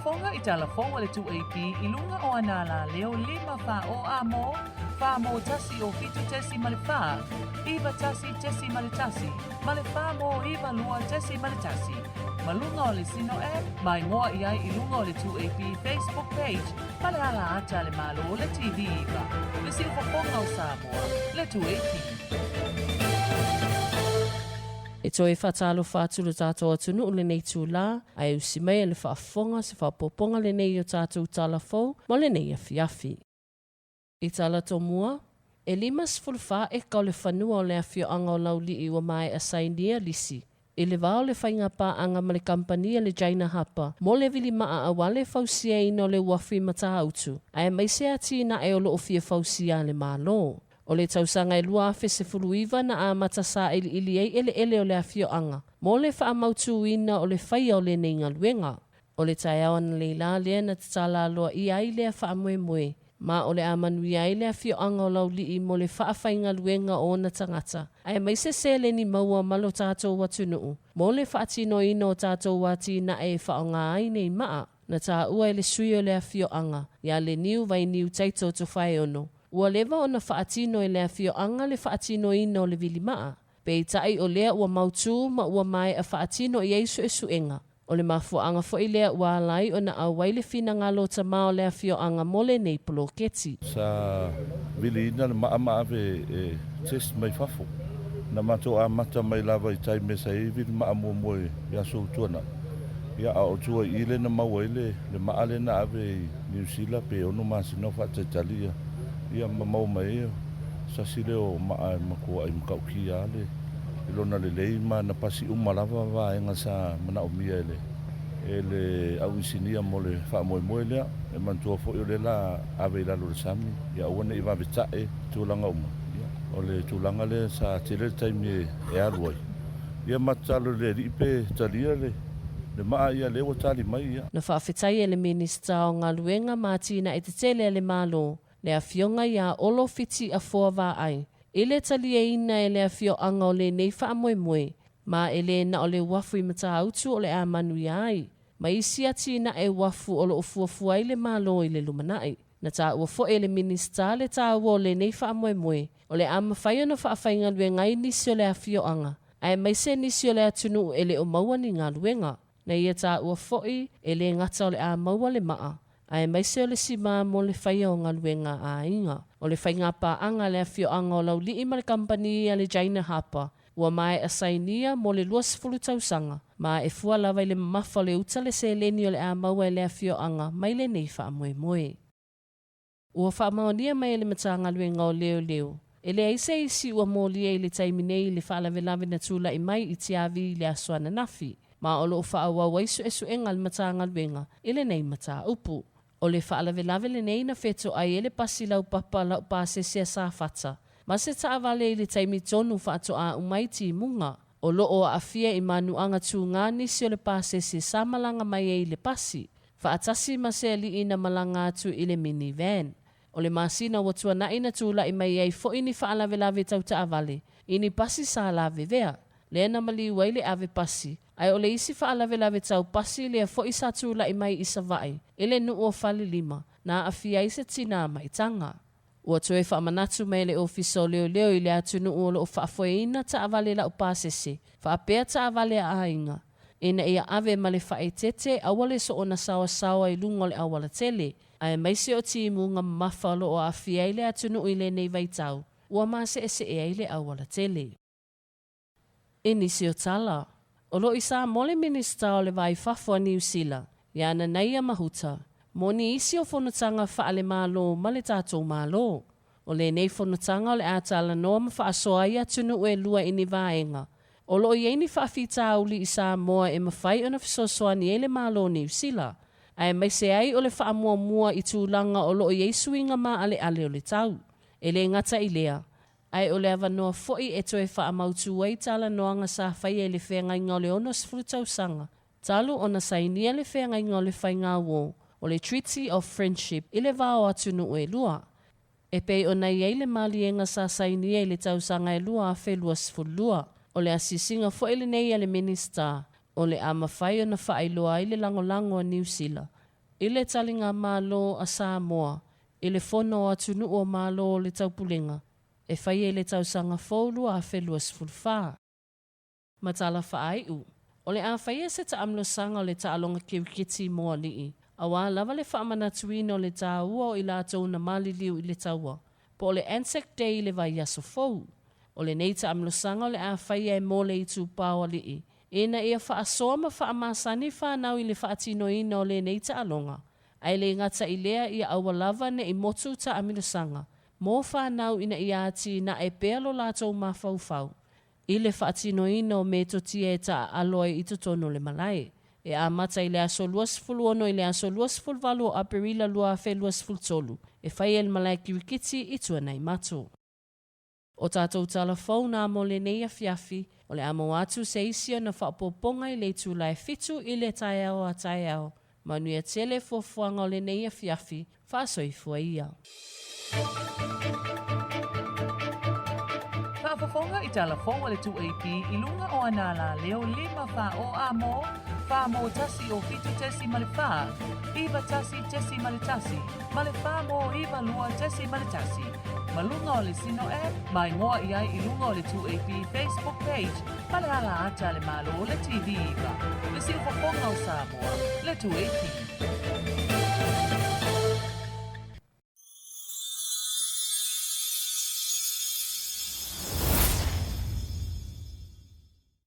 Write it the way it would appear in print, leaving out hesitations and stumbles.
faafofoga i tala fou a le 2AP i luga o ana alaleo 5 4 o A mo, 4 mo 1 o 7.4, 9 1.1, ma le 4 mo 9 2.1. Ma luga o le Sino App, ma igoa i ai i luga o le 2AP Facebook page ma le ala ata a le Malo le TV 9, le siufofoga o Samoa, le 2AP. E toe faatalofa atu lo tatou atunuu lenei itulā, ae usi mai e le faafofoga se faaopoopoga lenei i o tatou tala fou mo lenei afiafi. I tala tomua, e 54 eka o le fanua o le afioaga o Laulii ua maea sainia lisi i le va o le faiga paaga ma le kamupani a le Jaina Hapa mo le vilimaa aua le fausiaina o le uafu i Matautu, aemaise atinae o lo o fia fausia a le Malo. O le tausaga e 2019 na amata sailiili ai eleele o le afioaga mo le faamautuina o le faia o lenei galuega. O le taeao analeila lea na tatala aloaia ai lea faamoemoe, ma o le a manuia ai le afioaga o Laulii mo le faafaigaluega o ona tagata, aemaise seleni maua ma lo tatou atunuu mo le faatinoina o tatou atinae e faaaoga ai nei maa. Na taua e le sui o le afioaga, ia Leniu Vainiu Taito Tofaeono, ua leva ona faatino e le afioaga le faatinoina o le vilimaa, peitai o lea ua mautū ma ua maea faatino i ai suesuega. O le mafuaaga foi lea ua ala ai ona auai le finagalo o tama o le afioaga mo lenei poloketi. Sa viliina le maa ma ave e test mai fafo. Na matou amata mai lava i tai mea sa i ai vili maa muamua i aso ua tuanai. Ia a o tua i i lea na maua ai le maa lea na ave i Niu Sila pe ono masina o faatalitali ia ia ma maua mai ai sasi lea o maa e matuai matautia lava le i lona lelei ma na pasi uma lava vaega sa manaomia e le e le au inisinia mo le faamoemoe lea. E manatua foi o lea la ave i lalo o le sami ia aua ne i vave ta'e tulaga uma. Ia o le tulaga lea sa tele le taimi e alu ai. Ia ma tatalo i le Alii pe talia le le maa ia lea ua tali mai ia. Na faafetai e le Minisita o Galuega ma Atinae Tetele a le Malo, le Afioga ia Olo Fiti Afoa Vaai, i le taliaina e le afioaga o lenei faamoemoe, ma e le na o le uafu i Matautu o le a manuia ai, ma isi atinae uafu o lo o fuafua ai le Malo i le lumanai. Na taua foi e le Minisita le taua o lenei faamoemoe, o le a mafai ona faafaigaluega ai nisi o le afioaga, aemaise nisi o le atunuu e le o maua ni galuega. Na ia taua foi, e le gata o le a maua le maa, aemaise o le sima mo le faia o galuega a aiga. O le faigapaaga a le afioaga o Laulii ma le kamupani a le Jaina Harper, ua maea sainia mo le 20 tausaga, ma e fua lava i le mamafa o le uta le seleni o le a maua e le afioaga mai lenei faamoemoe. Ua faamaonia mai e le Matagaluega o Leoleo, e leai se isi ua molia i le taimi nei i le faalavelave na tulai mai i Tiavi i le aso ananafi, ma o lo o faaauau ai suesuega a le Matagaluega i lenei mataupu. O le faalavelave lenei na fetoai ai le pasi laupapa laupasese a Safata ma se taavale i le taimi tonu faatoa uma ai timuga. O lo o aafia i manuaga tūgā nisi o le pasese sa malaga mai ai i le pasi, faatasi ma se alii na malaga atu i le minivan. O le masina ua tuanai na tulai mai ai foi ni faalavelave tau taavale i ni pasi sa lavevea, lea na maliu ai le ave pasi, ae o le isi faalavelave tau pasi lea foi sa tulai mai i Savaii i le nuu o Falelima na aafia ai se tinā maitaga. Ua toe faamanatu mai e le Ofisa o Leoleo i le atunuu o lo o faafoeina taavale laupasese faapea taavale a aiga, ina ia ave ma le faaeteete aua le soona saoasaoa i luga o le aualatele, aemaise o timuga mamafa o lo o aafia ai le atunuu i lenei vaitau ua maseesee ai le aualatele. I nisi o tala, o lo o i Samoa le Minisita o le Va i Fafo a Niu Sila, ia Nanaia Mahuta, mo nisi o fonotaga faale-Malo ma le tatou Malo. O lenei fonotaga o le a talanoa ma faasoa ai atunuu e lua i ni vaega o lo o i ai ni faafitauli i Samoa e mafai ona fesoasoani ai le Malo o Niu Sila, aemaise ai o le faamuamua i tulaga o lo o i ai suiga maaleale o le tau. E le gata i lea, ae o le avanoa foi e toe faamautū ai talanoaga sa faia i le feagaiga o le 60 tausaga talu ona sainia le feagaiga o le faigauō o le Treaty of Friendship i le va o atunuu e lua. E pei ona i ai le maliega sa sainia i le tausaga e 2022. O le asiasiga foi lenei a le Minisita o le a mafai ona faailoa ai le lagolago a Niu Sila. i le taligamalo a Samoa i le Fono o Atunuu o Malo o le Taupulega e faia i le tausaga fou 2024. Ma tala faaiu, o le a faia se taamlosaga o le taaloga kirikiti mo alii, auā lava le faamanatuina o le tāua o i latou na maliliu i le taua, po o le Anzac Day i le vaiaso fou. O lenei taamlosaga o le a faia e mo le itupa o alii, ina ia faasoa ma faamasani fanau i le faatinoina o lenei taaloga, ae le gata i lea ia aua lava ne i motu taamilosaga mo fanau ina ia atinae pea lo latou mafaufau i le faatinoina o metotia e taaalo ai i totonu o le malae. E amata i le aso 26 i le aso 28 o Aperila 2023 e faia i le malae kirikiti i Tuanaimato. O tatou tala fou na mo lenei afiafi, o le a maua atu se isi ona faaopoopoga i le itula e 7 i le taeao a taeao. Manuia tele fuafuaga o lenei afiafi, faasoifua ia. Faafofoga i tala fou a le 2AP i luga o ana alaleo 5 4 o A mo, 4 mo 1 o 7.4, 9 1.1, ma le 4 mo 9 2.1. Ma luga o le Sino app, ma igoa i ai i luga o le 2AP Facebook page ma le ala ata a le Malo le TV 9, le siufofoga o Samoa, le 2AP.